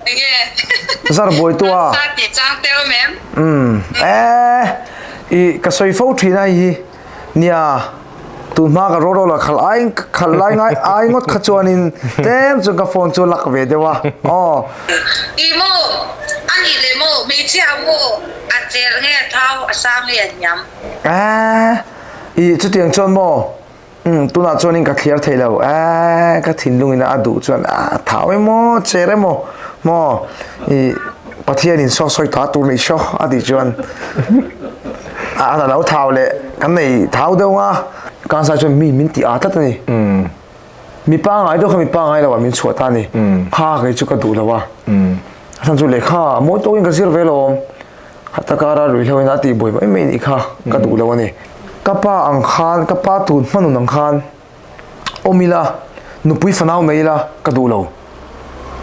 Enge? Zar buaitu a. Sa ti chang te awm em? Umm eh i ka sawi fo thin a hei hi nia tun hma ka rawrawl a khal ai khal lai ngai ai ngawt kha chuanin tlem chuan ka phone chu lak ve deuh a aw. I maw a nih leh maw hmeichhia maw a cher nge a thau a sang nge a hniam? Eh i chutiang chuan maw Umm tunah chuanin ka thliar thei lo eeh ka thinlungin a duh chuan a thau emaw cher emaw maw ih Pathianin saw sawi ta tur nih saw a tih chuan a lo thau leh kan nei thau deuh nga Kansai chuan mi min ti aa tlat a ni mi pangai deuh kha mi pangai lo ah min chhuah ta a ni kha kei chu ka duh lo a a chhan chu lehkha mawi tawkin ka zir ve lo. Hata kara ruihhlo in a tih buai mai mai nih kha ka duh lo a ni. Ka pa ang khan, ka pa tun hmanun ang khan awm ila, nupui fanau nei ila ka duh lo.